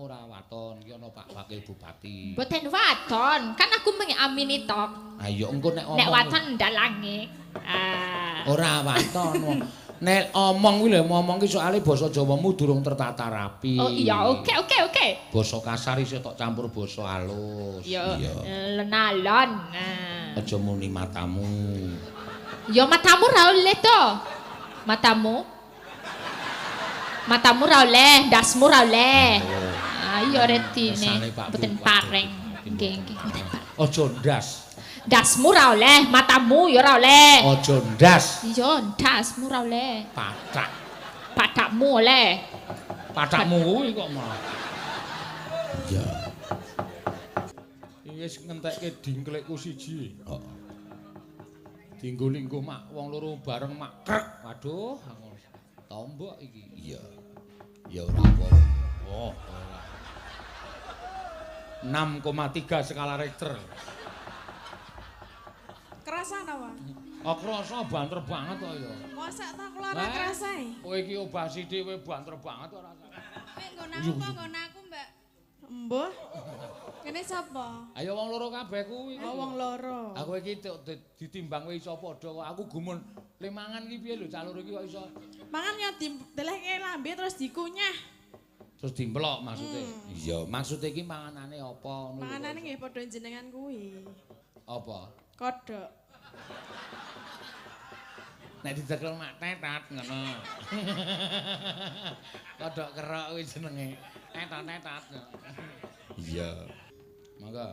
ora waton, iki ana Pak Wakil Bupati. Mboten waton, kan aku mengamini tok. Ayo engko nek omong. Nek waton ndalange. Ah. Ora waton. Nek omong kuwi lho, ngomong ki soalé basa Jawamu durung tertata rapi. Oh iya, oke oke oke. Basa kasar isih tok campur basa halus. Iya, lenalon. Nah. Aja muni matamu. Ya matamu ra oleh to. Matamu. Matamu ra oleh, ndasmu ra oleh. Ah iya retine. Mboten pareng. Nggih, nggih, mboten pareng. Aja ndas. Ndasmu ra oleh, matamu ya ora oleh. Aja ndas. Iya, ndasmu ra oleh. Pathak. Pathakmu oleh. Pathakmu kuwi kok malah. Iya. Iki wis ngentekke dingklikku siji. Heeh. Dinggo lingguh mak wong loro bareng mak krek. Waduh, tombok iki. Iya. Ya ora apa-apa. Oh, ora. 6,3 skala Richter. Kerasa napa? Oh, kerasa banter banget kok ya. Mosok ta kula ora kerasa e. Kowe iki obah sithik kowe banter banget ora. Nek nggon aku apa nggon aku, Mbak? Embuh. Kene sapa? Ayo wong loro kabeh kuwi. Oh, wong loro. Aku iki ditimbang kowe iso padha kok. Aku gumun le mangan iki piye lho cah loro iki kok iso. Mangan ya didelehke lambe terus dikunyah. Terus dimplok maksude. Iya, maksude iki manganane apa ngono lho. Manganane nggih padha jenengan kuwi. Apa? Kodhok. Nek didekel mak tetat ngono. Kodhok kerok kuwi jenenge. Tetat-tetat. Iya. Monggo.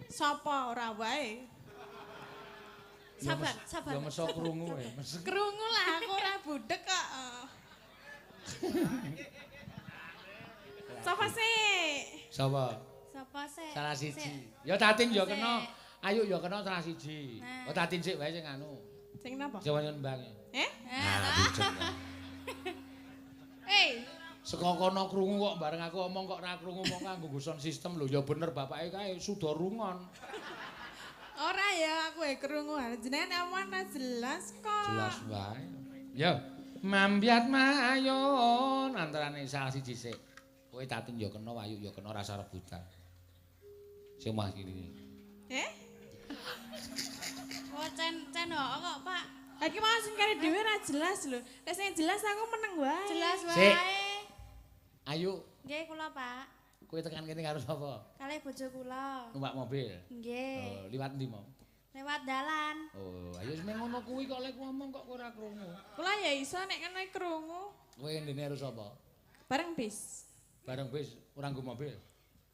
Sapa ora wae? Sabar, sabar. Ya meso krungu e. Krungu lah aku ora budhek kok. Sapa sih? Sapa? Sapa sih? Salah siji. Ya Tatin ya kena. Ayo ya kena salah siji. Oh Tatin sik wae sing anu. Sing napa? Sing nembang. Eh? Nah, Eh. Saka kono krungu kok bareng aku omong kok ora krungu mong kanggo sound system lho ya bener bapake kae suda rungon. Ora ya aku e krungu jenengan omong ora jelas kok. Jelas wae. Ya, mambyat mayon antarane salah siji sik. Kowe Tatin ya kena, Ayu ya kena rasa rebutan. Sing mah kiri. Eh? Oh cen kok, Pak. Lah iki mau sing kare dhewe ora jelas lho. Nek sing jelas aku meneng wae. Jelas wae. Ayu. Nggih kula, Pak. Kowe tekan kene karo sapa? Kalih bojo kula. Numpak mobil? Nggih. Oh, liwat ndi mau? Lewat dalan. Oh, ayo wis ngono kuwi kok lek ngomong kok ora krungu. Kula ya iso nek kene krungu. Kowe ndene karo sapa? Bareng bis. Bareng bis, ora nggo mobil.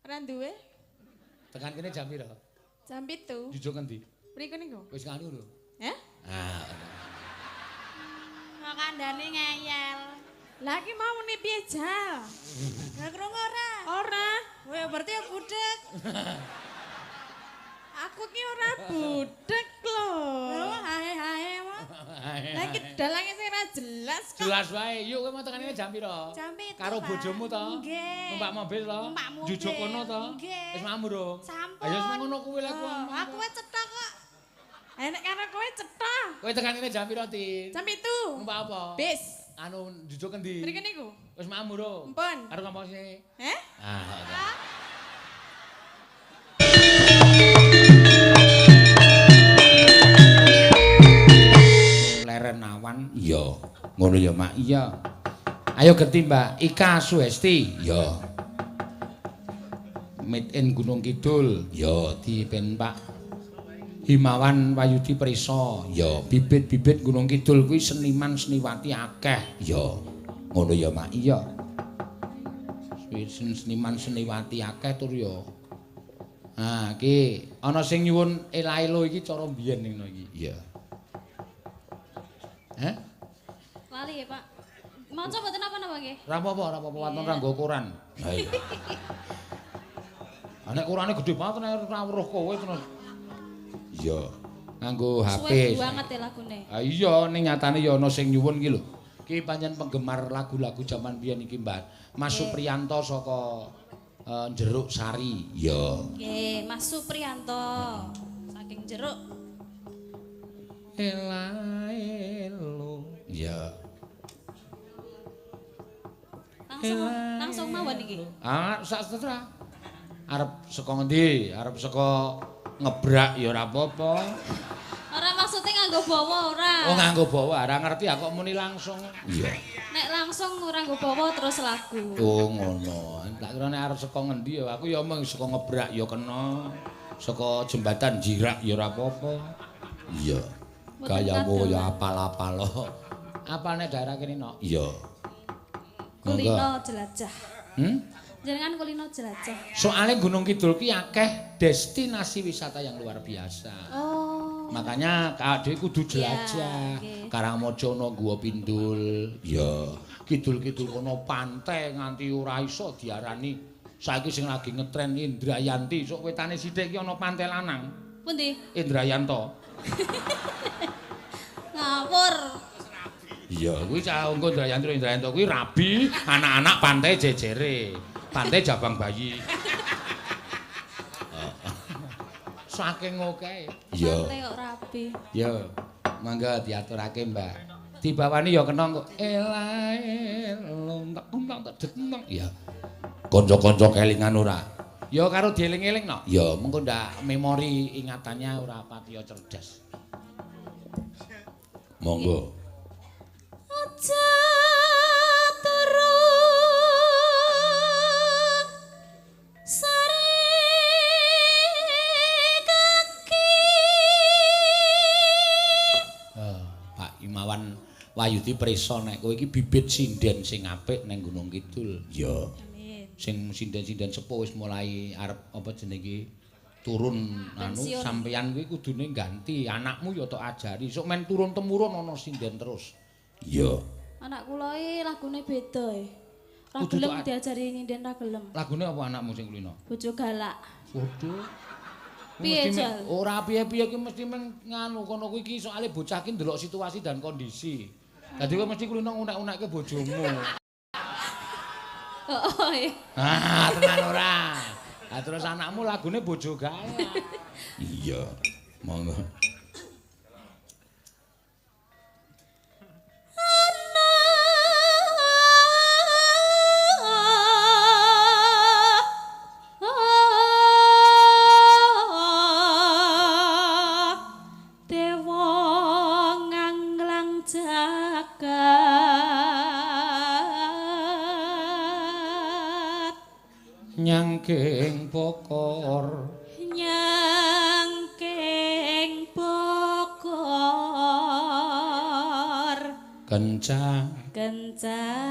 Ora duwe. Tekan kene jam pira? Jam 7. Jujuk ngendi? Mriku niku. Wis nganu lho. Heh? Ah. Kok kandhane ngeyel. Lah iki mau muni piye jal? Lah krungu ora? Ora. Kowe berarti ya budhek. Aku ki ora budhek lho. Lho hae-hae wae. Lah iki dalange sing ora jelas kok. Jelas wae. Yuk kowe mau tekan kene jam pira? Jam 7. Karo bojomu to? Nggih. Numpak mobil to? Numpak mobil. Jujuk kono to? Nggih. Wis mambu durung? Sampun. Ayo wis ngono kuwi lek kuwi. Aku wis cetha kok. Ayo nek karo kowe cetha. Kowe tekan kene jam pira, Tin? Jam 7. Numpak apa? Bis. Anu jujuk endi? Mriki niku. Wis mambu durung? Mpun. Karo ngomong sing. Heh? Ah. Leren awan. Iya. Ngono ya, Mak. Iya. Ayo genti, Mbak. Ika Suhesti. Iya. Made in Gunung Kidul. Ya, dipen Pak Himawan Wayudi Prisa. Ya, bibit-bibit Gunung Kidul kuwi seniman seniwati akeh. Ya. Ngono ya, Mak. Iya. Seniman seniwati akeh tur ya. Nah, iki ana sing nyuwun ela-elo iki cara mbiyen ngono iki. Iya. Heh? Lali ya, Pak. Maca mboten napa-napa nggih? Ora apa-apa, ora apa-apa waton ora nggo koran. Ha iya. Nek korane gedhe banget nek ora weruh kowe terus. Iya, nganggo HP. Suwe banget ya lagune. Ha iya, ning nyatane ya ana sing nyuwun iki lho. Iki pancen penggemar lagu-lagu jaman biyen iki, Mbak. Mas Supriyanto saka Jeruk Sari. Iya. Nggih, Mas Supriyanto saking Jeruk. Ela elo. Iya. Langsung mawon iki. Ah, sak setra. Arep saka ngendi? Arep saka ngebrak ya ora apa-apa. Ora maksudnya nganggo bawa ora. Oh, nganggo bawa, ora ngerti aku kok muni langsung. Iya. Nek langsung ora nganggo bawa terus lagu. Oh, ngono. Tak kira nek arep saka ngendi ya aku ya mung saka ngebrak ya kena. Saka jembatan Jirak ya ora apa-apa. Iya. Gayamu ya apal-apal. Apal nek daerah kene, Nok? Iya. Kulino jelajah. Hmm? Jenengan kulino jelajah. Soale Gunung Kidul ki akeh destinasi wisata yang luar biasa. Oh. Makanya dhewe kudu jelajah. Ya, okay. Karangmojo ana Gua Pindul. Iya. Kidul-kidul kono pantai nganti ora iso diarani. Saiki sing lagi ngetren Indrayanti, sok wetane sithik ki ana pantai lanang. Pundi? Indrayanto. Ngawur. Iya, kuwi cah engko Indrayanti Indrayanto kuwi rabi anak-anak pantai jejere. Pantai Jabang Bayi. Saking oke. Iya. Pantai kok rabi. Ya, mangga diaturake, Mbak. Dibawani ya kena kok. Elae lontak lontak deteng. Iya. Kanca-kanca kelingan ora? Ya karo dieling-eling no. Ya, mengko ndak memori ingatannya ora patiya cerdas. Monggo. Aja turu sare kaki. Pak Imawan Wayudi prisa nek kowe iki bibit sinden sing apik ning Gunung Kidul. Ya. Sing sinden-sinden sepuh wis mulai arep apa jenenge iki turun anu sampeyan kuwi kudune ganti anakmu ya tok ajari sok men turun temurun ana sinden terus. Iya. Anak kula iki lagune beda e. Ra gelem diajari nyinden ra gelem. Lagune apa anakmu sing kulino? Bojo galak. Waduh. Piye jal? Ora piye-piye iki mesti meng nganu kono kuwi iki soalé bocah ki ndelok situasi dan kondisi. Dadi kowe mesti kulino unek-unekke bojomu. Oh, iya. Ah, tenan ora. Lah terus anakmu lagune bojo galak. Iya. Monggo. Dewa nganglang jagat nyangking bokor, nyangking bokor, kencang kencanane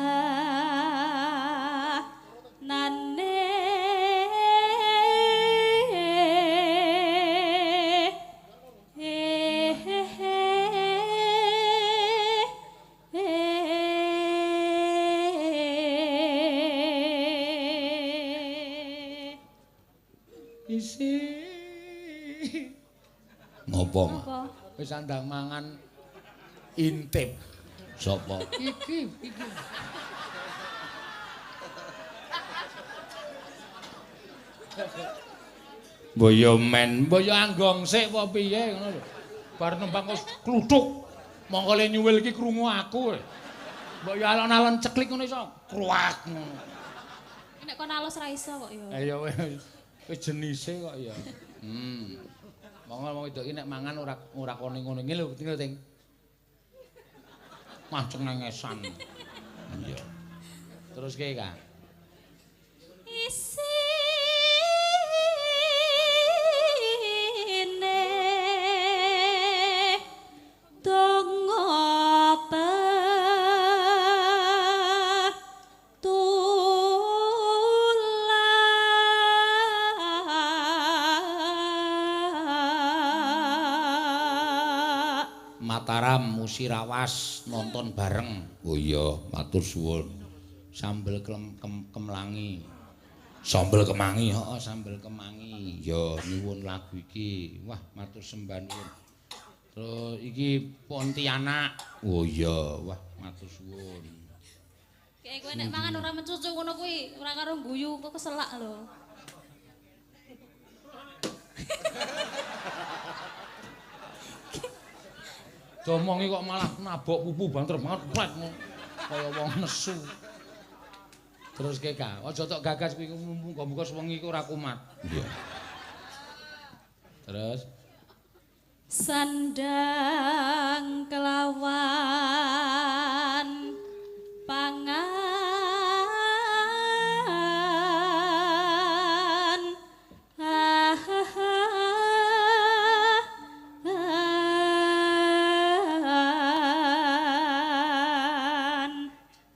isi. Ngopo? Wis andang mangan intip. Sapa? Iki, iki. Boyo men, boyo anggong sik apa piye ngono lho. Bar nembang kok kluthuk. Mongko le nyuwil iki krungu aku. Mbok yo alon-alon ceklik ngono iso kruak ngono. Nek kon alus ra iso kok ya. Ya wis. Wis jenise kok ya. Monggo wong wedok iki nek mangan ora kone ngono ngene lho, tinggal ting. Mah cengengesan. Iya. Terus ki, Kak. Isine donga Mataram Musirawas nonton bareng. Oh iya, matur suwun. Sambel kemlangi. Sambel kemangi, heeh, sambel kemangi. Ya nyuwun lagu iki. Wah, matur sembah nuwun. Terus iki Pontianak. Oh iya, wah matur suwun. Kayak kowe nek mangan ora mencucu ngono kuwi, ora karo guyu kok keselak lho. Domongi kok malah nabok pupu banter banget plek kaya wong nesu. Terus ke ka, aja tok gagas kuwi muga-muga sewengi ku ora kumat. Iya. Terus sandang kelawan pangan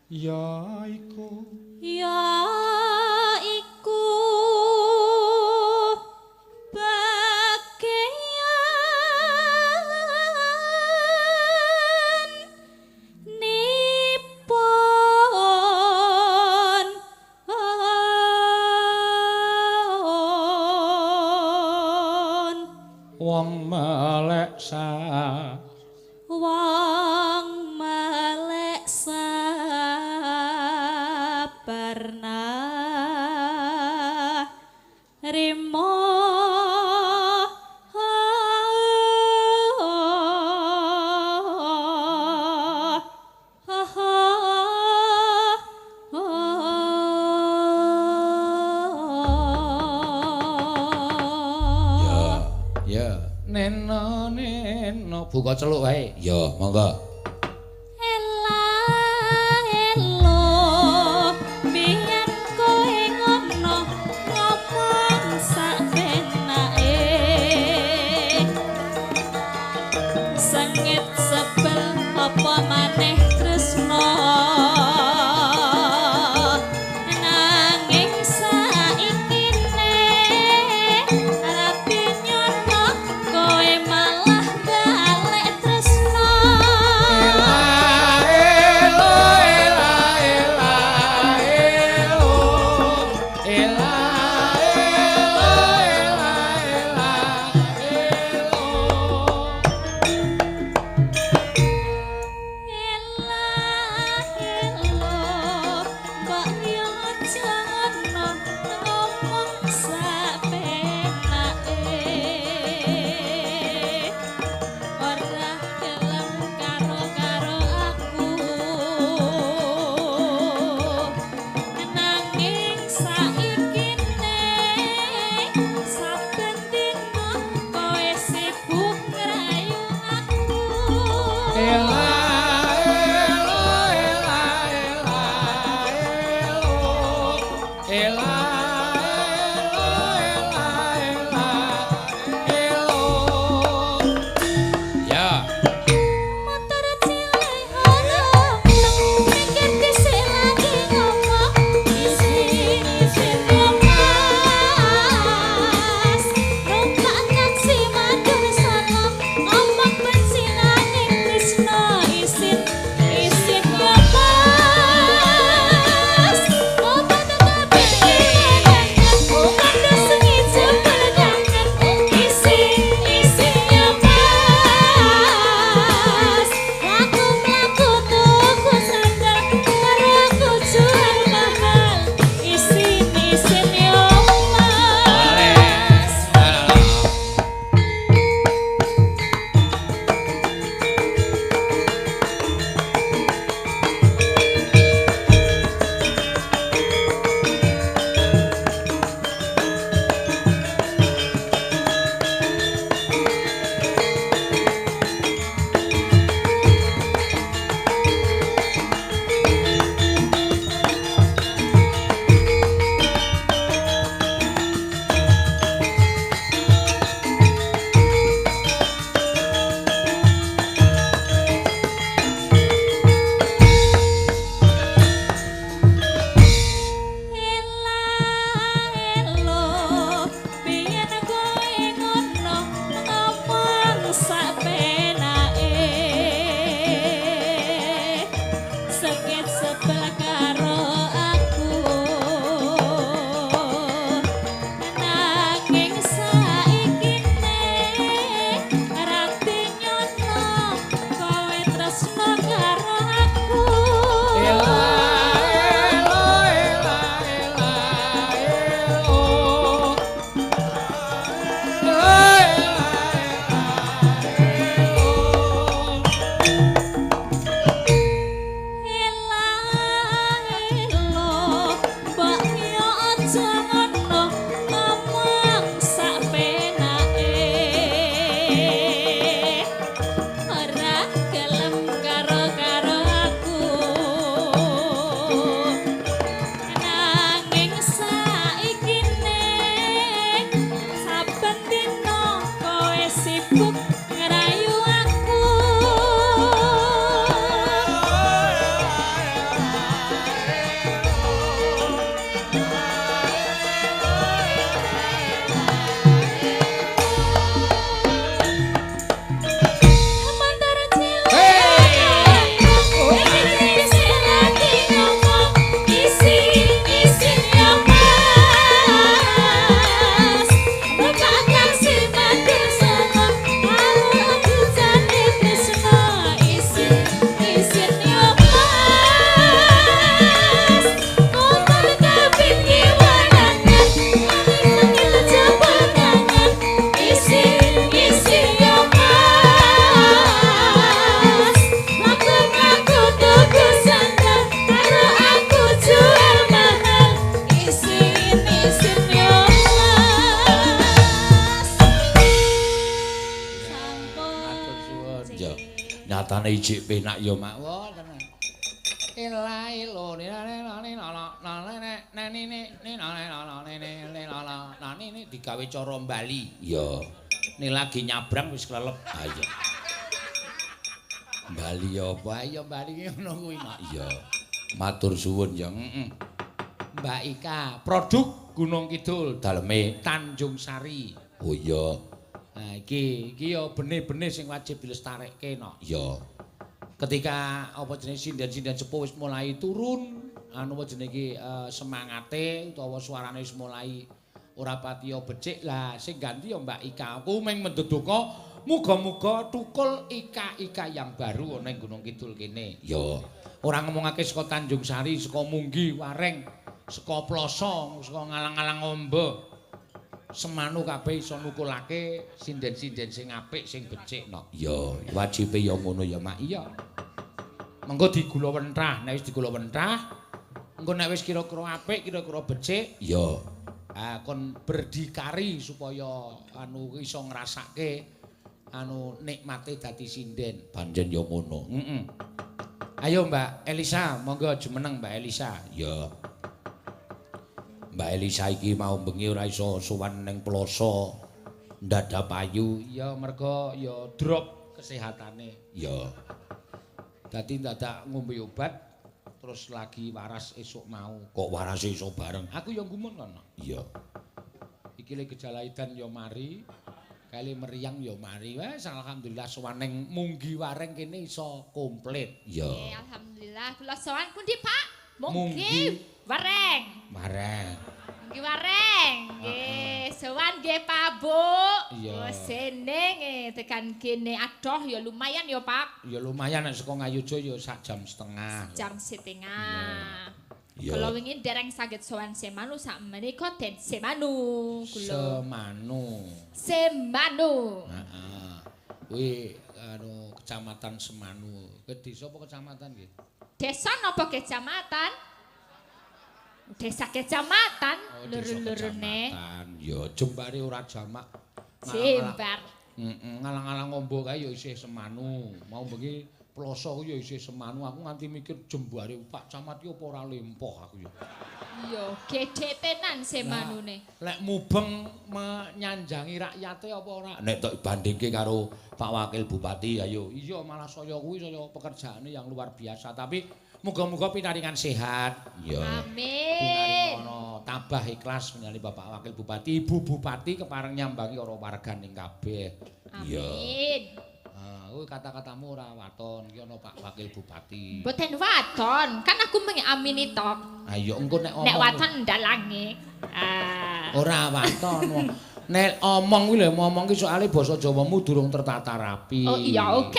ya iku ya iku bageyan nipun wong melek sa wong melek sabarna rimo ya ya neno neno buka celuk wae ya monggo. Ela elo biyen kowe ngono ngomong sak penake sengit sebel apa maneh tresno nanging saiki ne rapi nyono kowe malah balik tresno. Elo ela ela elo ela elo ela ela elo. Ela elo mbok yo aja ngono ngomong sak penake ora gelem karo-karo aku nanging saiki ne saben dina kowe sibuk ngrayu aku. Ela elo ela ela elo ela elo ela ela elo. Ya. Motor cilik ora mikir dhisik lagi ngomong isin-isin mas numpak taksi madhur Solo ngomong bensinane tresno isin isin yo mas obat kabeh. Nyatane ijik penak ya, Mak. Wah, tenan. Digawe cara Bali. Iya. Nek lagi nyabrang wis klelep. Ha iya. Bali apa? Ayo Bali ngono kuwi, Mak. Iya. Matur suwun ya. Heeh. Mbak Ika, produk Gunung Kidul daleme Tanjung Sari. Oh iya. Nah iki ya benih-benih sing wajib dilestarekke no. Iya. Ketika apa jenenge sinden-sinden sepuh wis mulai turun, anu apa jenenge iki semangate utawa suarane wis mulai ora patiya becik lah sing ganti ya Mbak Ika. Aku mung menduduka muga-muga tukul Ika-Ika yang baru ana ing Gunung Kidul kene. Iya. Ora ngomongake saka Tanjung Sari, saka Munggi, Wareng, saka Ploso, saka ngalang-alang ombo. Semanu kabeh iso nukulake sinden-sinden sing apik sing becik no. Iya, wajibe ya ngono ya, Mak. Iya. Mengko digula wenthah, nek wis digula wenthah, engko nek wis kira-kira apik, kira-kira becik, iya. Ah kon berdikari supaya anu iso ngrasake anu nikmate dadi sinden. Pancen ya ngono. Heeh. Ayo Mbak Elisa, monggo jumeneng Mbak Elisa. Iya. Mbak Elisa iki mau bengi ora iso sowan ning Ploso ndadap ayu. Iya, mergo ya drop kesehatane. Iya. Dadi ndadak ngombe obat terus lagi waras esuk mau. Kok waras iso bareng? Aku ya gumun kono. Iya. Iki le gejala edan ya mari, kali meriang ya mari. Wes alhamdulillah sowan ning Munggi Wareng kene iso komplit. Iya. Alhamdulillah kula sowan pundi, Pak? Munggi Wareng. Wareng. Munggi Wareng. Nggih, sowan nggih Pak Bu. Iya. Sene tekan kene adoh ya lumayan ya Pak. Ya lumayan nek saka Ngayogya ya sak jam setengah. Jam setengah. Iya. Kula wingi dereng saged sowan Semanu sak menika den Semanu kula. Semanu. Semanu. Heeh. Kuwi anu kecamatan Semanu. Ke desa apa kecamatan nggih? Desa napa kecamatan? Desa kecamatan, oh, loro-lorone. Ya jembare ora jamak. Jembar. Heeh, ngalang-alang ombo kae ya isih Semanu. Mau bengi Ploso ku ya isih Semanu. Aku nganti mikir jembare Pak Camat ki apa ora lempoh aku ya. Iya, gedhe tenan Semanune. Lek mubeng menyanjangi rakyate apa ora? Nek tok bandingke karo Pak Wakil Bupati ayo. Iya malah saya kuwi saya pekerjaane yang luar biasa, tapi muga-muga pinaringan sehat. Iya. Amin. Pinaringono tabah ikhlas menyali Bapak Wakil Bupati, Ibu Bupati kepareng nyambangi karo warganing kabeh. Amin. Iya. Kuwi kata-katamu ora waton, iki ana Pak Wakil Bupati. Mboten waton, kan aku mengamini tok. Ayo engko nek omong. Nek waton ndalange. Ah. Ora waton. Nek omong kuwi lho, ngomong ki soalé basa Jawamu durung tertata rapi. Oh iya, oke.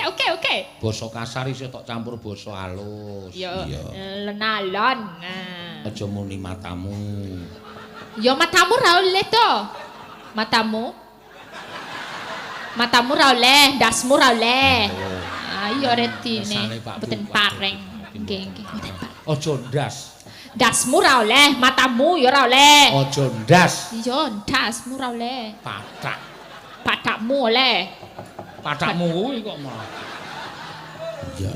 Basa kasar isih tok campur basa halus. Iya. Lenalon. Nah. Aja muni matamu. Ya matamu ra oleh to. Matamu. Matamu ra oleh, ndasmu ra oleh. Ah iya retine. Mboten pareng. Nggih, nggih, mboten pareng. Aja ndas. Ndasmu ra oleh, matamu ya ora oleh. Aja ndas. Iya, ndasmu ra oleh. Pathak. Pathakmu oleh. Pathakmu kuwi kok malah. Iya.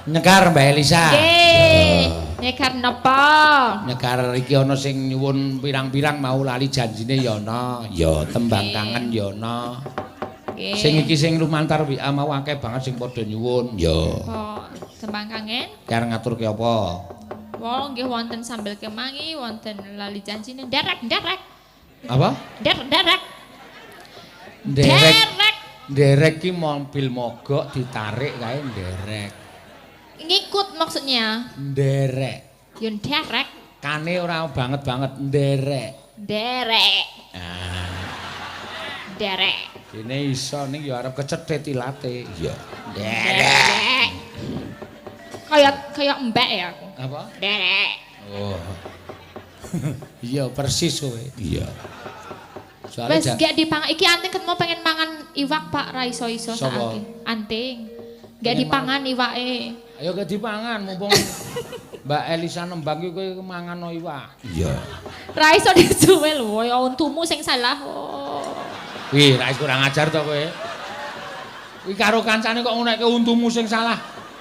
Nyekar Mbak Elisa. Nggih. Nyekar napa? Nyekar iki ana sing nyuwun pirang-pirang mau lali janjine ya ana. Ya tembang kangen ya ana. Nggih. Sing iki sing lumantar WA mau akeh banget sing padha nyuwun. Ya. Oh, tembang kangen? Karep ngaturke apa? Wah, nggih wonten sambel kemangi, wonten lali janjine nderek-nderek. Apa? Nderek-nderek. Nderek. Nderek ki mobil mogok ditarik kae nderek. Ngikut maksudnya? Nderek. Yo nderek. Kane ora banget-banget nderek. Nderek. Ah. Nderek. Dene iso ning ya arep kecethit ilate. Iya. Nderek. Kaya embek ya aku. Apa? Nderek. Oh. Iya persis kowe. Iya. Soale wis gak dipangan iki anting ketemu pengen mangan iwak Pak ra iso-iso saiki. Anting. Gak dipangan iwake. Ayo gak dipangan mumpung Mbak Elisa nembang iki kowe mangan iwak. Iya. Ra iso dijuwel lho, ya untumu sing salah. Oh. Wih, ra kurang ajar to kowe. Kuwi karo kancane kok ngunekke untumu sing salah.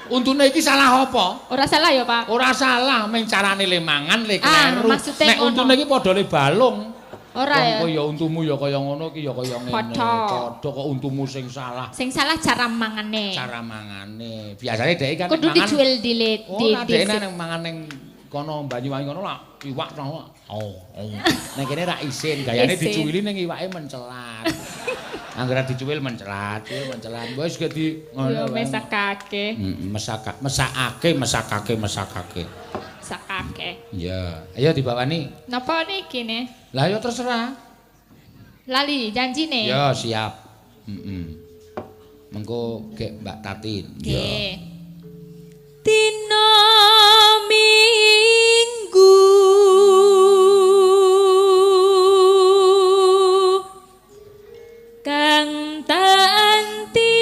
Untune iki salah apa? Ora salah ya, Pak? Ora salah, mung carane le mangan le Ah, kleru. maksudnya Nek ngono. untune iki padha le balung. Ora ya. Wong ya untumu ya kaya ngono iki ya kaya ngene. Padha. Padha kok untumu sing salah. Sing salah cara mangane. Cara mangane. Biasane dhek kan Kudu mangan. dijual dilit di Ora dhek nek mangan ning kono Banyuwangi kono lak iwak to. Oh, oh. Nek kene ra isin, gayane dicuwili ning iwake mencelat. Anggere dicuwil mencelat, cuwil mencelat. Wis gedi ngono. Yo mesakake. Heeh, mesakake, mesakake, mesakake. Mesakake. Iya. Ayo dibawani. Napa niki ne? Lah ya terserah. Lali janjine. Ya siap. Heeh. Mengko gek Mbak Tatin. Nggih. Dina Minggu kang tak anti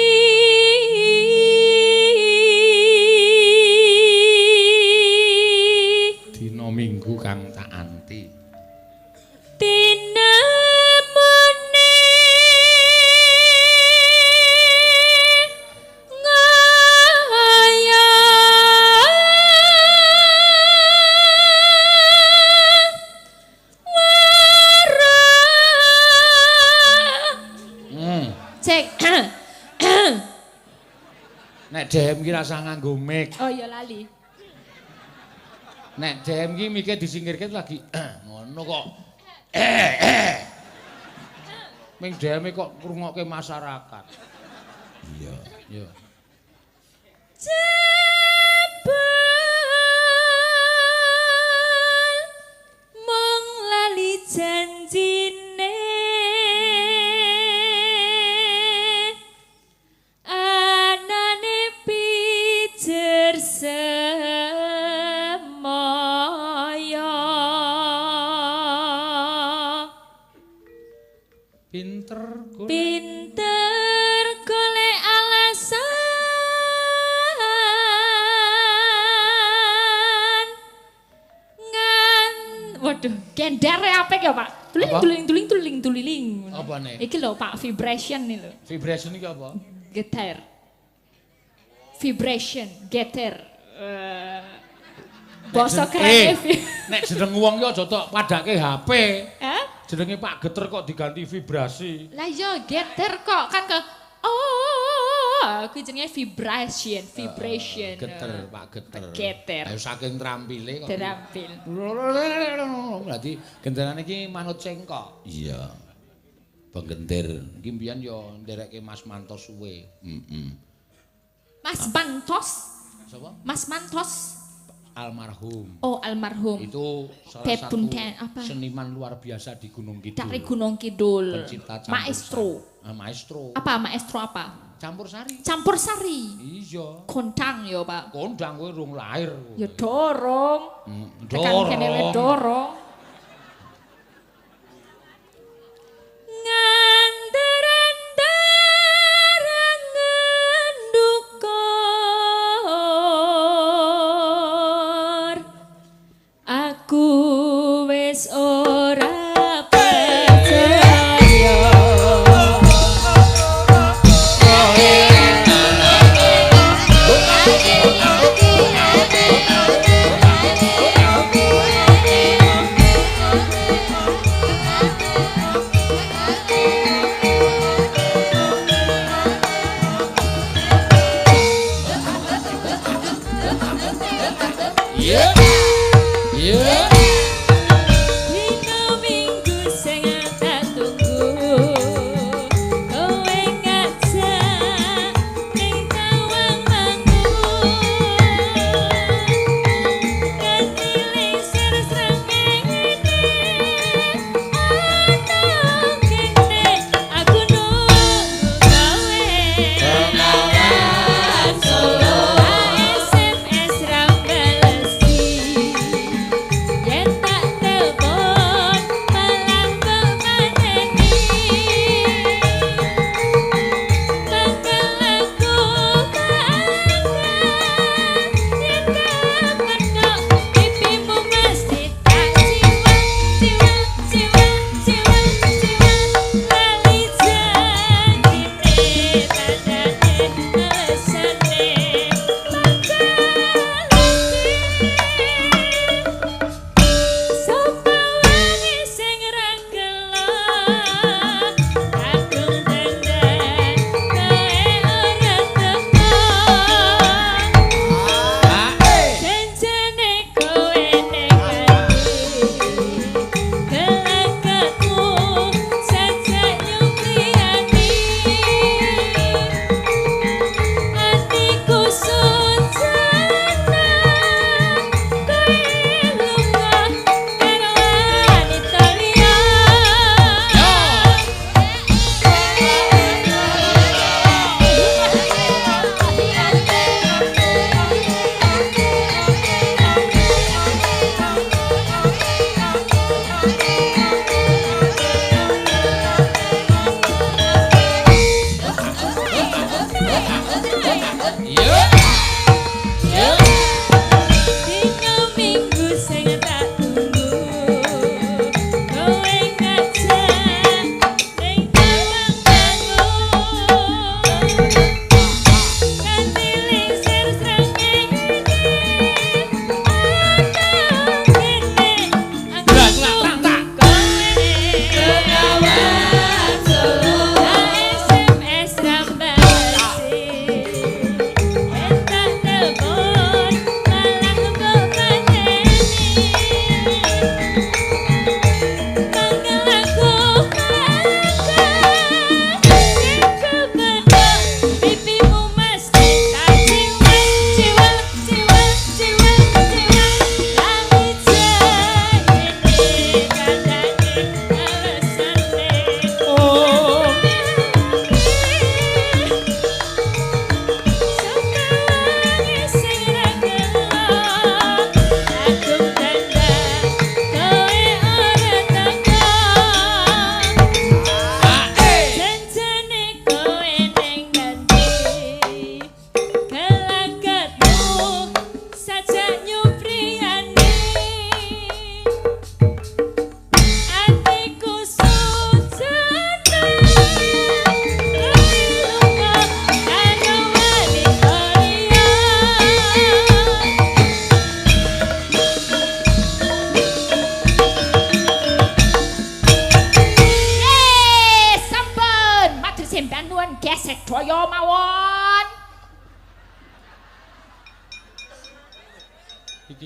Dina Minggu kang tak anti. Tinemune ngaya wara. Cek. Nek DM ki rasah nganggo mic. Oh iya lali. Nek DM ki mike disingkirke lagi ngono kok. Ming DM kok ngrungokke masyarakat. Iya, iya. Jebul mung lali janjine anane pijer semaya. Pinter golek. Pinter golek alasan ngan Waduh, gendere apik ya, Pak. Tuling tuling tuling tuling tuling. Apa nih? Iki lho, Pak, vibration nih lho. Vibration iki apa? Geter. Vibration, geter. Basa kerene. Nek jeneng wong ki aja tok padake HP. Hah? Jenenge Pak Geter kok diganti vibrasi. Lah iya geter kok kan ke oh, kuwi jenenge vibration, vibration. Geter, Pak Geter. Geter. Ayo saking trampile kok. Terampil. Berarti genderane iki manut cengkok. Iya. Penggenter. Iki mbiyen ya nderekke Mas Mantos suwe. Heeh. Mas Mantos? Sapa? Mas Mantos. Almarhum. Oh, almarhum. Itu salah satu seniman luar biasa di Gunung Kidul. Dari Gunung Kidul. Pencipta maestro. Ah, maestro. Apa maestro apa? Campur sari. Campur sari. Iya. Kondang ya, Pak. Kondang kowe rung lahir. Ya dorong. Dorong. Tekan kene dorong. Yeah. Yeah. Dina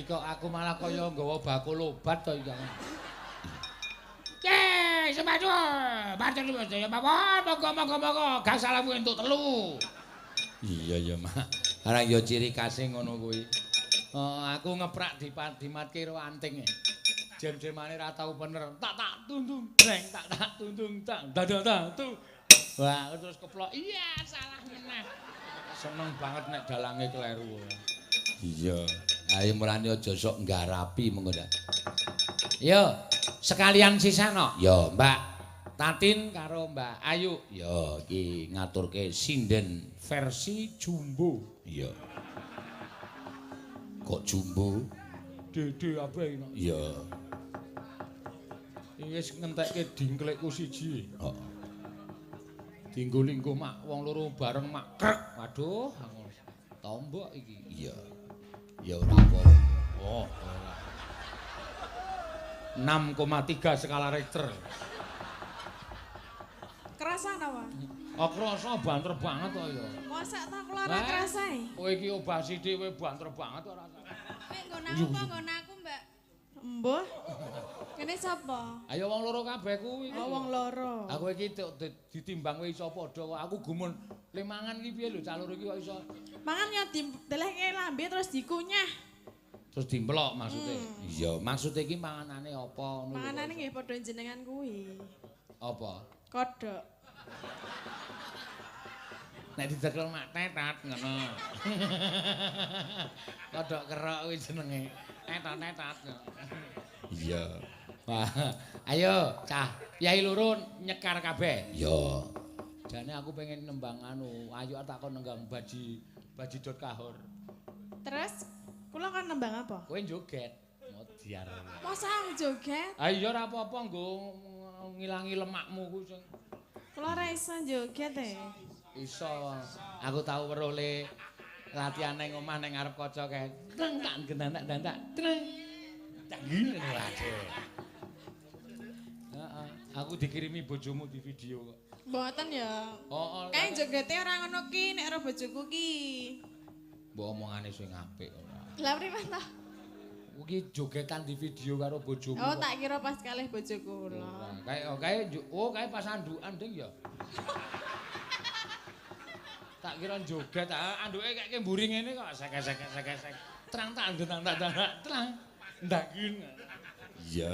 Iki kok aku malah kaya nggawa bakul obat to iki. Ye, semaju. Matur nuwun ya mawon, monggo monggo monggo. Gak salamu entuk telu. Iya ya, Mak. Arang ya ciri khase ngono kuwi. Oh, aku ngeprak dimatke karo anting. Jem-jemane ra tau bener. Tak tak tundung breng, tak tak tundung tak. Dadah tak tu. Wah, terus keplok. Iya, salah meneh. Seneng banget nek dalange kleru. Iya. Ayo mulane aja sok nggarapi mengko ndak. Yo, sekalian sisano. Yo, Mbak Tatin karo Mbak Ayu. Yo, iki ngaturke sinden versi jumbo. Iya. Kok jumbo? Dede abe iki. Iya. Iki wis ngentekke dingklekku siji. Heeh. Dinggo lingguh mak wong loro bareng mak krek. Waduh, tombok iki. Iya. Ya ora apa-apa. Oh, ora. 6,3 skala Richter. Kerasa napa? Oh, kerasa banter banget kok ya. Mosok ta kula ora kerasa e? Kowe iki obah sithik kowe banter banget ora. Kowe nggon aku apa nggon aku, Mbak? Embuh. Kene sapa? Ayo wong loro kabeh kuwi. Oh, wong loro. Aku iki ditimbang kowe iso padha kok. Aku gumun le mangan iki piye lho cah loro iki kok iso. Mangan ya didelehke lambe terus dikunyah. Terus dimplok maksude. Iya, maksude iki manganane apa ngono lho. Manganane nggih padha jenengan kuwi. Apa? Kodhok. Nek didekel mak tetat ngono. Kodhok kerok kuwi jenenge. Tetat-tetat. Iya. Wah, ayo cah, yai loro nyekar kabeh. Iya. Jane aku pengen nembang anu, ayo takon nenggang baji dot kahor. Terus kula kon nembang apa? Kowe joget. Modiar. Masa aku joget? Ah iya ora apa-apa nggo ngilangi lemakmu ku sing. Kula ora iso joget e. Iso. Aku tau weruh le latihan ning omah ning ngarep kaca kae. Treng tak gendanak-dandak. Treng. Tak gile wae. Heeh, aku dikirimi bojomu di video kok. Mboten ya. Heeh. Kae jogete ora ngono ki nek ora bojoku ki. Mbok omongane sing apik ora. Lah priwen ta? Kuwi jogetan di video karo bojomu. Oh, tak kira pas kalih bojoku lho. Kae kae oh kae pas andukan ding ya. Tak kira joget, anduke kayak mburi ngene kok sek-sek-sek-sek. Trang tak ndang tak trang. Ndangin. Iya.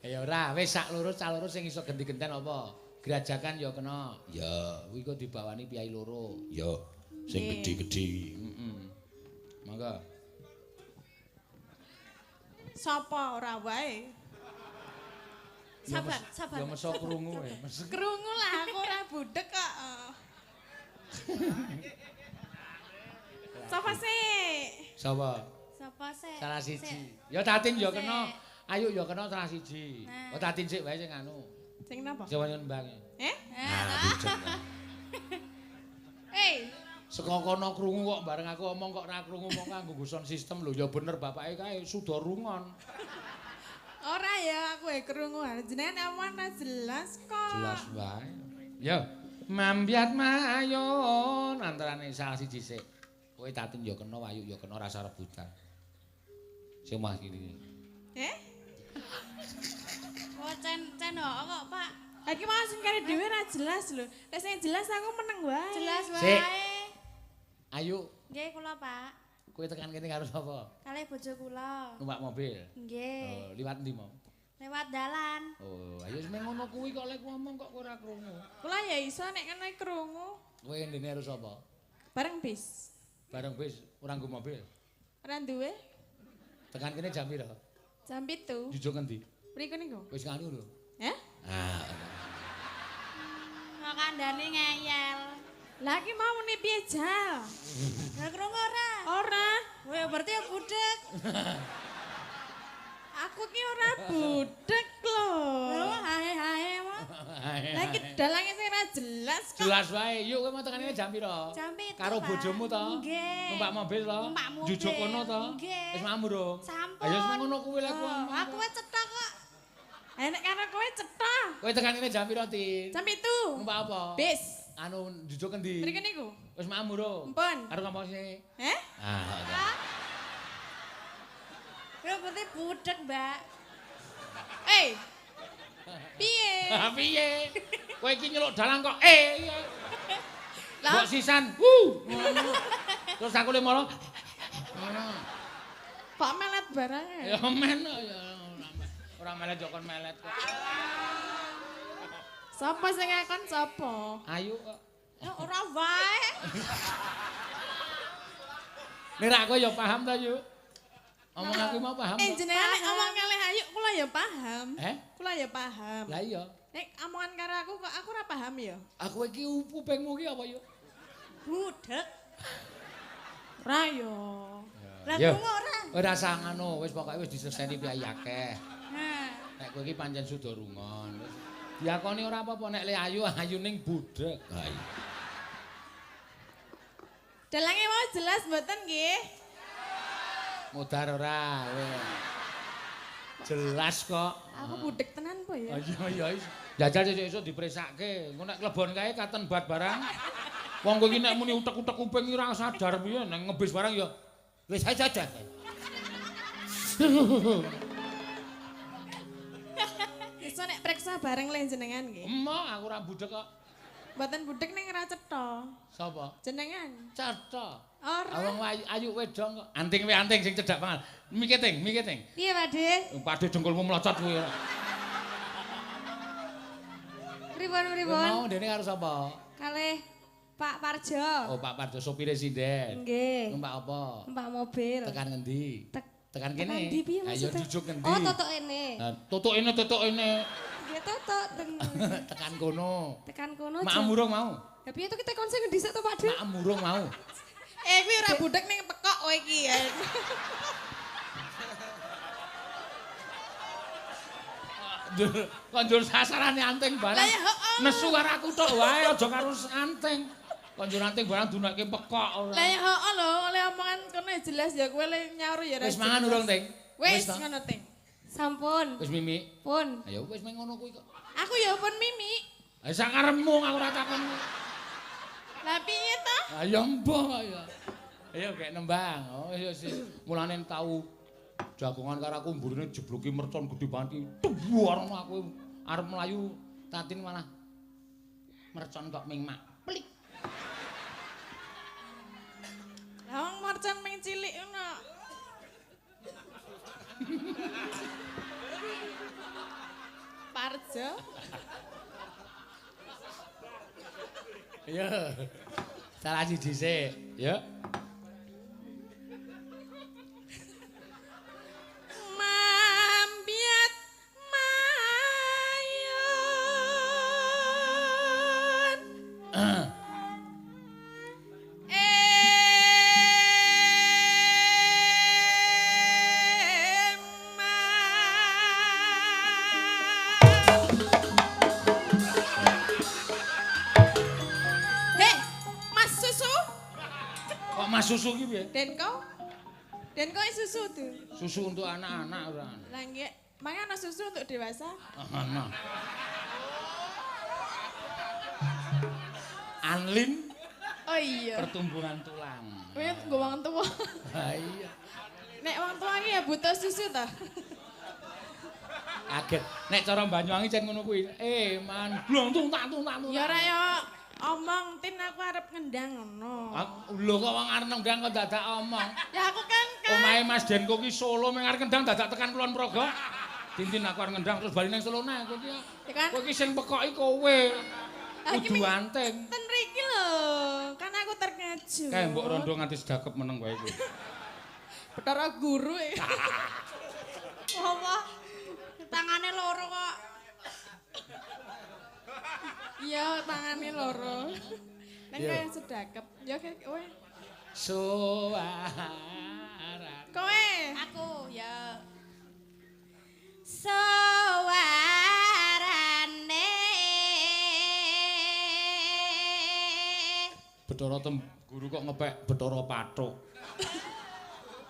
Ya ora, wis sak loro cah loro sing iso genti-genten apa? Grajagan ya kena. Ya, kuwi kok dibawani piyai loro. Ya, sing gedhe-gedhe. Heeh. Monggo. Sapa ora wae? Sabar, sabar. Ya meso krungu e. Krungu lah aku ora budhek kok. Sapa sih? Sapa? Sapa sih? Salah siji. Ya Tatin ya kena. Ayo ya kena salah siji. Oh Tatin sik wae sing anu. Sing napa? Sing nembang. Eh? Nah, Eh. Saka kono krungu kok bareng aku omong kok ora krungu mong nganggo sound system lho ya bener bapake kae suda rungon. Ora ya aku e krungu jenengan omong ora jelas kok. Jelas wae. Ya. Mambiat mayon antarane salah siji sik. Kowe Tatin ya kena, Ayu ya kena rasa rebutan. Sing mah kene. Eh? Oh cen-cen kok, Pak. Iki mau sing kare dhewe ora jelas lho. Nek sing jelas aku meneng wae. Jelas wae. Ayu. Nggih kula, Pak. Kowe tekan kene karo sapa? Kalih bojo kula. Numpak mobil? Nggih. Oh, liwat endi mau? Lewat dalan. Oh, ayo wis ngono kuwi kok lek ngomong kok ora krungu. Kula ya iso nek kene krungu. Kowe ndene harus sapa? Bareng bis. Bareng bis, ora nggo mobil. Ora duwe. Tekan kene jam pira? Jam 7. Jujuk ngendi? Mriku niku. Wis nganu lho. Heh? Ah. Kok kandhane ngeyel. Lah iki mau muni piye jal? Lah krungu ora? Ora. Kowe berarti ya budhek. Aku ki ora budhek lho. Lho hae-hae wae. Lah iki dalange sing ora jelas kok. Jelas wae. Yuk kowe mau tekan kene jam pira? Jam 7. Karo bojomu to? Nggih. Numpak mobil to? Numpak mobil. Jujuk kono to? Nggih. Wis mambu durung? Sampun. Ayo wis ngono kuwi lek kowe. Aku wis cetha kok. Ayo nek karo kowe cetha. Kowe tekan kene jam pira, Tin? Jam 7. Numpak apa? Bis. Anu jujuk endi? Mriki niku. Wis mambu durung? Mpun. Karo ngomong sing. Heh? Ah. Lho berarti budek, Mbak. Eh. Piye? Piye? Kowe iki nyeluk dalang kok Lah mbok sisan. Wuh. Terus aku le moro. Ngono. Kok melet barang ya? Ya men ya ora melet yo kon melet kok. Sapa sing ngakon sapa? Ayu kok. Ya ora wae. Nek ra kowe ya paham ta, Yu? Omong aku mau paham. Jenengan nek omong kalih Ayu kula ya paham. Eh? Kula ya paham. Lah iya. Nek omongan karo aku kok aku ora paham ya. Aku iki kupingmu iki apa, Yu? Budek. Ora yo. Lah krungu ora? Ora usah ngono, wis pokoke wis diseseni piye akeh. Nek kowe iki pancen suda rungon. Diakoni ora apa-apa nek le ayu ayuning budek. Ha iya. Dalange mau jelas mboten nggih? Mudar ora kowe. Jelas kok. Aku budek tenan po ya. Iya iya. Jajal sesuk dipresake. Engko nek klebon kae katen bat barang. Wong kowe iki nek muni utek-utek kuping ora sadar piye nek ngebis barang ya wis aja aja. Iso nek preksa bareng le jenengan nggih. Emoh aku ora budek kok. Mboten budek ning ora cetha. Sapa? Jenengan. Cetha. Ora. Wong ayu wedong kok. Anting we anting sing cedhak banget. Miketing, miketing. Piye, Pak De? Pak De dengkulmu mlocot kuwi. Pripun-pripun? Mau dene karo sapa? Kalih Pak Parjo. Oh, Pak Parjo sopire sinden. Nggih. Numpak apa? Numpak mobil. Tekan ngendi? Tekan kene. Ayo jujuk ngendi? Oh, tutuk ene. Tutuk ene, tutuk ene. Nggih, tutuk teng. Tekan kono. Tekan kono. Maem urung mau. Lah piye to kita kon sing ngendi sik to, Pak De? Maem urung mau. Eh, kuwi ora budek ning pekok kowe iki ya. Kok njur sasarane anting barang. Nesu karo aku tok wae aja karo anting. Kok njur anting barang dunekke pekok ora. Lah ya heeh lho, oleh omongan kono jelas ya kowe le nyaur ya. Wis mangan urung, Ting? Wis ngono, Ting. Sampun. Wis mimi? Pun. Ayo wis meng ngono kuwi kok. Aku ya pun mimi. Ha sakarepmu aku ora takon. Lah piye to? Ayo mbuh ya. Ayo gek nembang. Oh iya sih. Mulane tau jagongan karo aku mburine jebluki mercon gedhe banget iki. Tuwar aku arep mlayu Tatin malah mercon kok ming mak. Plik. Lah wong mercon ming cilik ngono. Parjo. Iya. Salah siji sik, ya. Mambiat mayun. Mas susu ki piye? Denko? Denko susu tuh. Susu untuk anak-anak ora. Lah nggih, mangan ana susu untuk dewasa? Ana. Anlin. Oh iya. Pertumbuhan tulang. Kowe nggo wong tuwa. Ha iya. Nek wong tuwa iki ya butuh susu ta. Kaget. Nek cara Banyuwangi jan ngono kuwi. Eh, man blong tung tak tung tak. Ya ora ya. Omong tin aku arep ngendang ngono. Lho kok wong arep ngendang kok dadak omong. Ya aku kan omahe Mas Denko ki Solo meng arep ngendang dadak tekan Kulon Progo. Tintin aku arep ngendang terus bali nang Solo neh kowe iki. Ya kan. Kowe iki sing pekoki kowe. Kudu anting. Ten mriki lho. Kan aku terkejut. Kae mbok rondo nganti sedakep meneng wae kowe. Betara guru e. Apa? Tangane loro kok. Iya, tangane loro. Nang kaya sedakep. Ya kowe. Suara. Kowe. Aku ya. Suarane. Betara tem guru kok ngepek Betara Pathuk.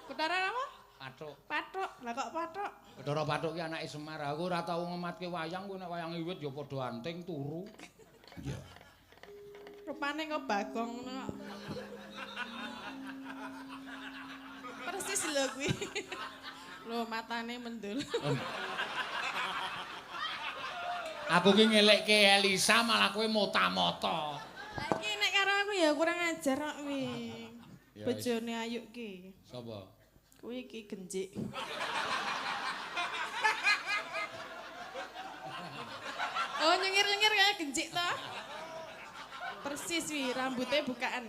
Betara apa? Pathuk. Pathuk. Lah kok pathuk? Betara Pathuk ki anake Semar. Aku ora tau ngematke wayang, kowe nek wayang wiwit ya padha anting turu. Iya. Rupane kok Bagong ngono. Persis lho kuwi. Lho matane mendul. Aku ki ngelekke Elisa malah kowe mota-mota. Lah iki nek karo aku ya kurang ajar kok kuwi. Bojone Ayu ki. Sapa? Kuwi iki genjik. Oh nyengir-nyengir kaya genjik to. Persis wi rambutnya bukaan.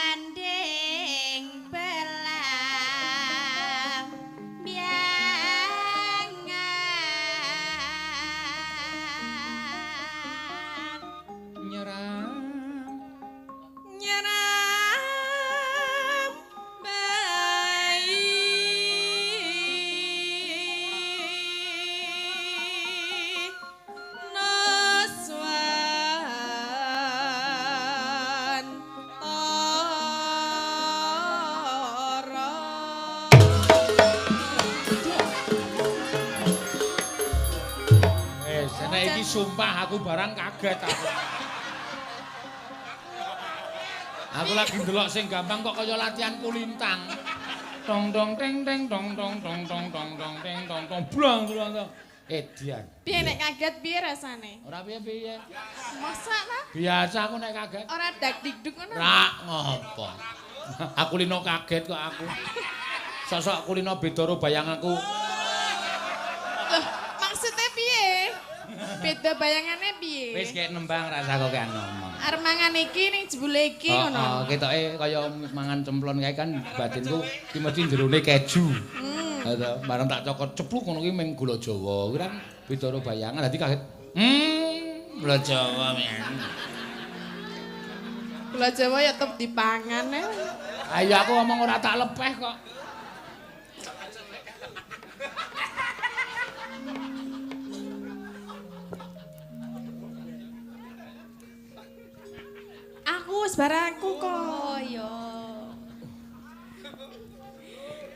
Gandeng belam biangan nyeram nyeram bayi nuswan tara. Nek iki sumpah aku barang kaget aku. Aku lagi ndelok sing gampang kok kaya latihan kulintang. Tong tong teng teng tong tong tong tong tong tong teng tong tong blang blang tong. Edian. Piye nek kaget piye rasane? Ora piye-piye. Masa ta? Biasa aku nek kaget. Ora dak dikduk ngono. Rak ngopo. Aku lino kaget kok aku. Sosok aku lino beda karo bayanganku. Loh, maksudnya piye? Beda bayangane piye? Wis kek nembang rasa kok kek ngomong. Arep mangan iki ning jebule iki ngono. Heeh, ketoke kaya mangan cemplon kae kan batinku ki mesti jerone keju. Heeh, bareng tak cokot cepluk ngono ki meng gula Jawa. Kuwi kan beda karo bayangan dadi kaget. Gula Jawa men. Gula Jawa ya tetep dipangan e. Ayo aku ngomong ora tak lepeh kok. Aku wis barangku kok. Oh iya.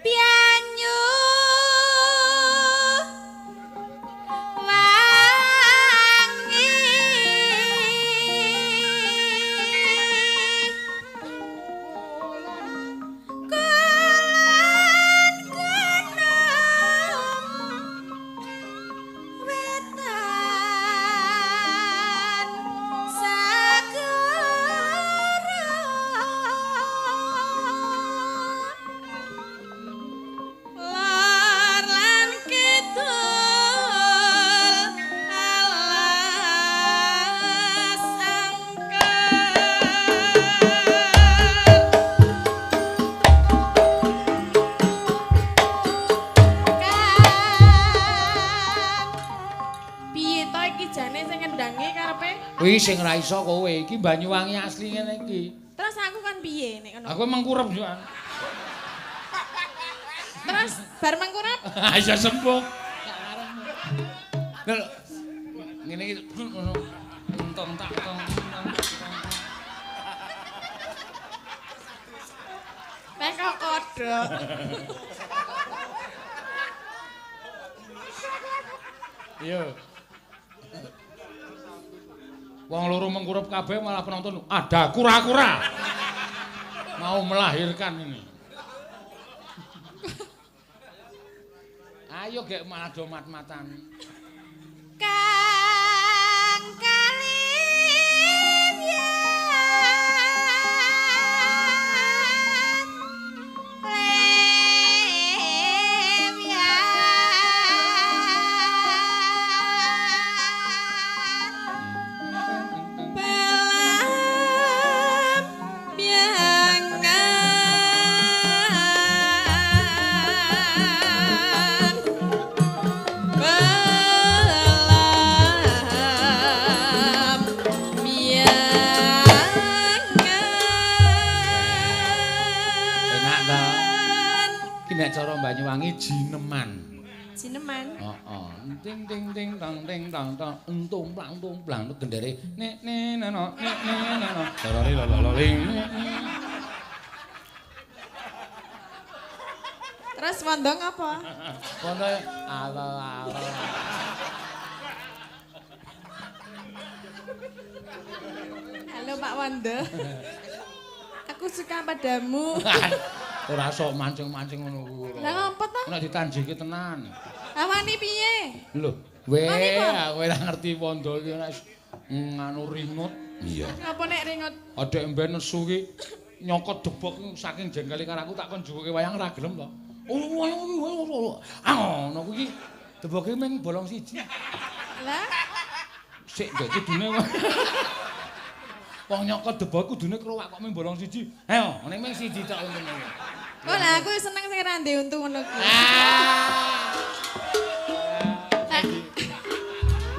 Banyu wangi kulon gunung wetan sagara Lor lan kidul alas angker. Kang piye to iki jane sing ngendangi karepe? Kuwi sing ra iso kowe iki Banyuwangi asli ngene iki. Terus aku kan piye nek ngono? Aku mengkurep yo. Terus bar mengkurep Iso sembuh. Lho ngene iki ngono. Entong tak tong tong. Nek kok kodhok. Iya. Wong loro mengkurep kabeh malah penonton ada kura-kura. Mau melahirkan ini. Ayo gek malah do mat-matan. Kang kalim yan lem yan Belam biangan belam biangan. Enak ta? Iki nek cara Banyuwangi jineman. Jineman. Heeh. Ting ting ting tang ting tang tang entung plang tung plang gendere nek ne no nek ne no. Lorori lololing. Terus wondong apa? Wondo alo alo. Halo Pak Wanda. Aku suka padamu. Ora sok mancing-mancing ngono kuwi. Lah ngopo to? Nek ditanjiki tenan. Lah wani piye? Lho, weh, kowe ora ngerti Wanda iki nek nganu ringut. Iya. Ngapa nek ringut? Adek mben nesu ki nyokot debok saking jengkele karo aku tak kon juwuke wayang ora gelem to. Oh, wayang iki ah ngono kuwi deboke mung bolong siji. Lah sik ndek kudune wong nyokot debok kudune krowak kok mung bolong siji. Ayo, ning mung siji tok untune. Kok lah aku seneng sing ra ndek untu ngono kuwi.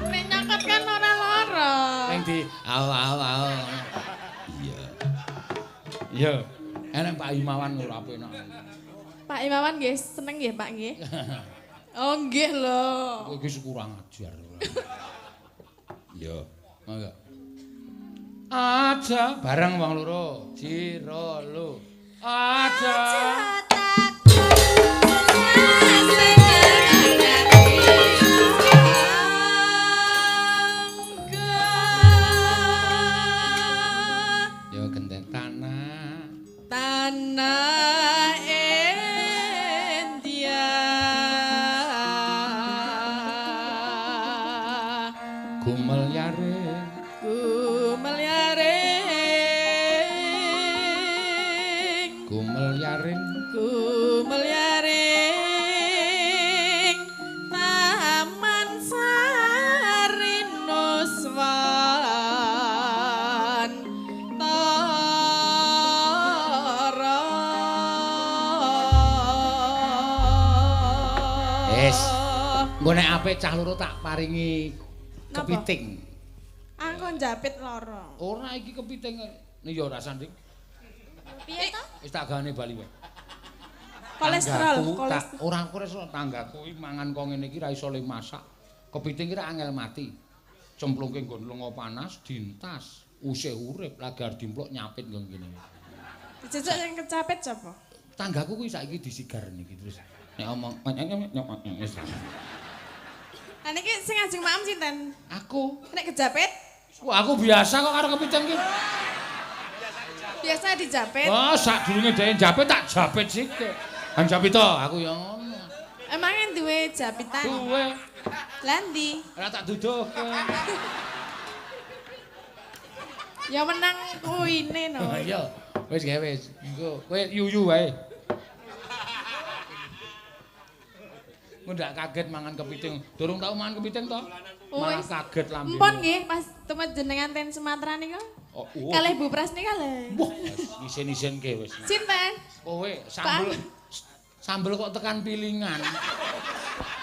Nek nyokot kan ora lara. Ning di au au au. Iya. Iya. Enek Pak Imawan ora penak. Pak Imawan nggih seneng nggih Pak nggih. Oh nggih lho. Kowe iki kurang ajar. Iya. Mangga. Aja bareng wong loro. Jiro lu. Aja. Yo genten tanah. Tanah India. Gumel yaring. Gumel yaring. Gumel yaring. Gumel yaring. Taman Sari Nuswantara. Wis. Engko nek apik cah loro tak paringi kepiting. Aku njapit loro. Ora iki kepiting. Nih ya ora sanding. Piye to? Wis tak gane bali wae. Kolesterol, kolesterol. Ora kolesterol tanggaku iki mangan kok ngene iki ra iso le masak. Kepiting iki ra angel mati. Cemplungke nggon lenga panas dintas, usih urip lagar dimplok nyapit nggon kene. Dijejak sing kecapit sapa? Tanggaku kuwi saiki disigar niki terus. Nek omong wis. Lah niki sing ajeng maem sinten? Aku. Nek kejapit? Wah, aku biasa kok karo kepiting iki. Biasa dijapit. Oh, sadurunge dhek njapit tak japit sithik. Han japit to, aku ya ngono. Emangnya duwe japitan? Duwe. Lah ndi? Ora tak duduhke. Ya menang kuine no. Iya. Wis gawe wis. Engko kowe yuyu wae. Engko ndak kaget mangan kepiting. Durung tau mangan kepiting to? Malah kaget lambene. Empun nggih pas temet jenengan ten Sumatera niku. Oh, oh. Kalih Bu Pras nika lho. Wah, isin-isinke wis. Sinten? Kowe sambel sambel kok tekan pilingan.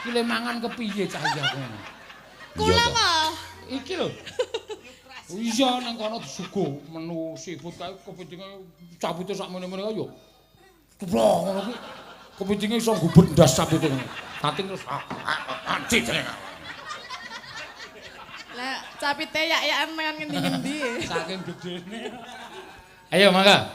Iki le mangan kepiye cah iki aku. Kula apa? Iki lho. Iya nang kono disuguh menu seafood kae kepitinge capite sak mene-mene kae yo. Ceplok ngono kuwi. Kepitinge iso gubet ndas capite ngono. Tating terus anci jenenge. Lah capite yak-yakan mangan ngendi-ngendi. Saking gedene. Ayo mangga.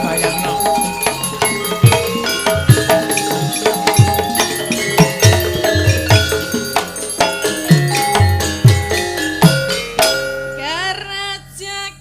Bayangno. Kerajaan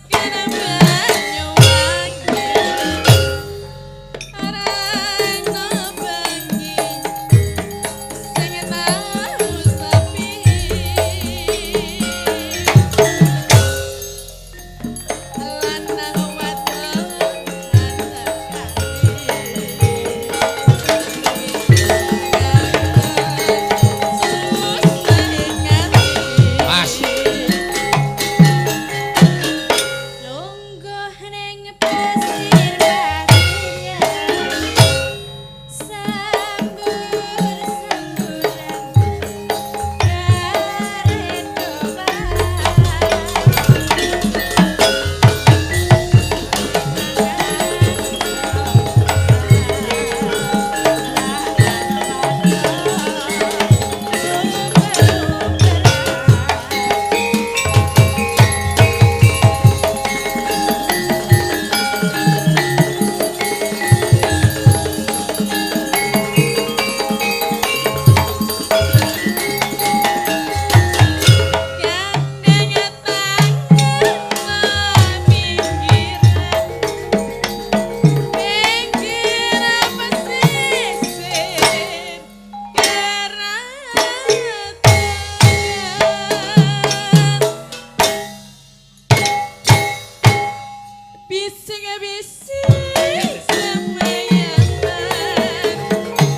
Bisik-bisik semayaman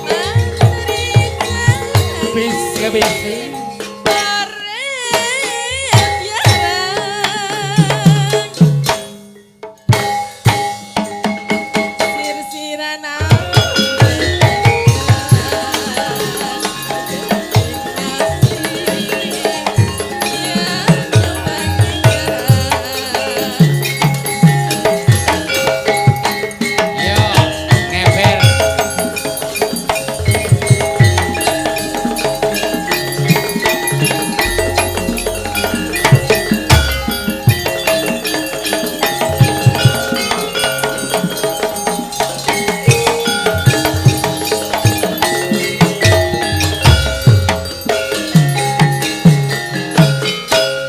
mantri Bisik-bisik paret yarang sir-siran Yo, ngeber.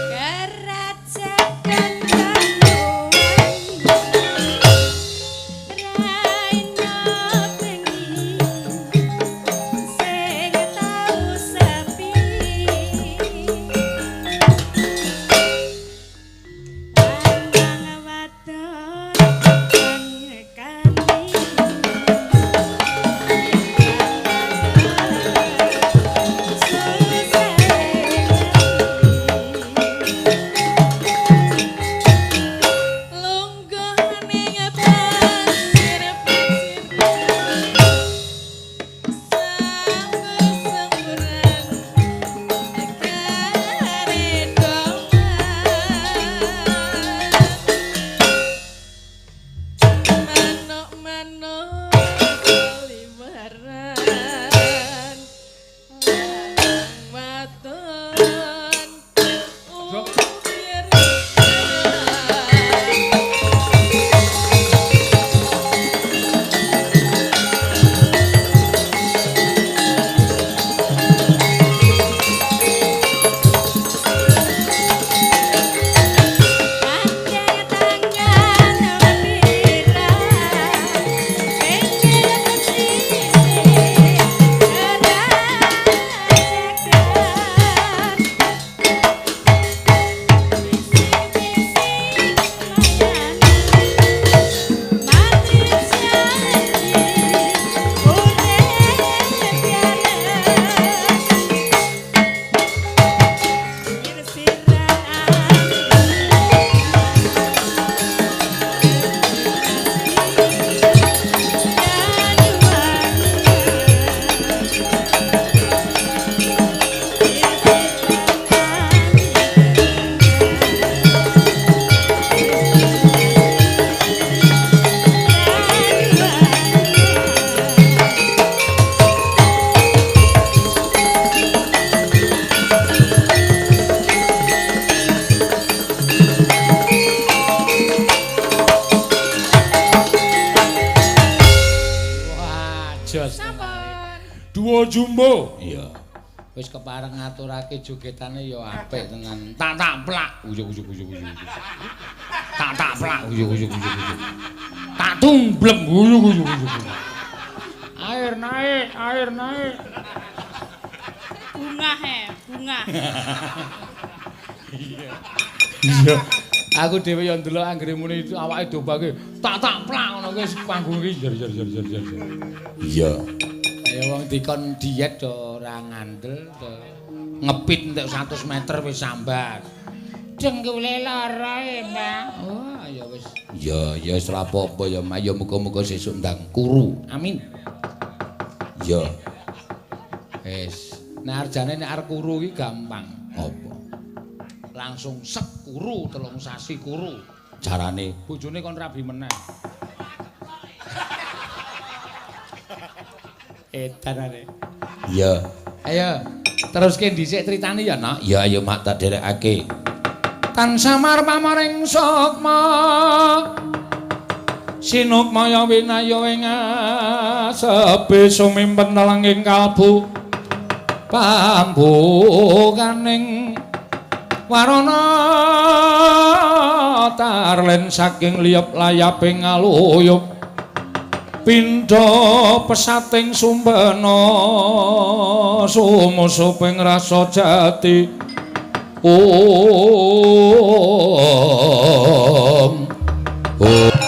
Kerajaan Kanuan Raina bengi sing tau sepi Lanang wadon kang kani Lungguh ning pasir pasir sambur-samburan kare manuk-manuk seliweran lanang wadon ukir. Panjang tangan pirang pinggir pesisir kerajakan bisik-bisik layanan mati janji urip yarang sir-siran Wah, jos. Sampun. Duo jumbo. Iya. Wis kepareng ngaturake jogetane ya apik tenan. Tak tak plak. Uyuk uyuk uyuk uyuk. Tak tak plak. Uyuk uyuk uyuk uyuk. Tak tumblem. Uyuk uyuk uyuk. Air naik, air naik. Bunga he, bunga. Iya. Aku dhewe ya ndelok anggere muni awake dobake tak tak plak ngono kuwi panggung iki jer jer jer jer jer. Iya. Kaya wong dikon diet do ora ngandel do. Ngepit entek 100 meter wis sambat. Dengkule lara e, Mbak. Oh, ya wis. Ya, ya wis ora apa-apa ya, Mak. Ya muga-muga sesuk ndang kuru. Amin. Ya. Wis. Nek arjane nek arep kuru iki gampang. Apa? Langsung sek kuru, 3 sasi kuru. Carane bojone kon rabi meneh. Edan are. Iya. Ayo, teruske dhisik critane ya, Nak. Ya ayo Mak tak derekake. Tan samar pamaring sukma. Sinukmaya winaya ing asepe sumimpen telenging kalbu. Pambukaning warana tarlen saking liyep layaping ngaluyup pindha pesating sumbena sumusuping rasa jati. Om. Om.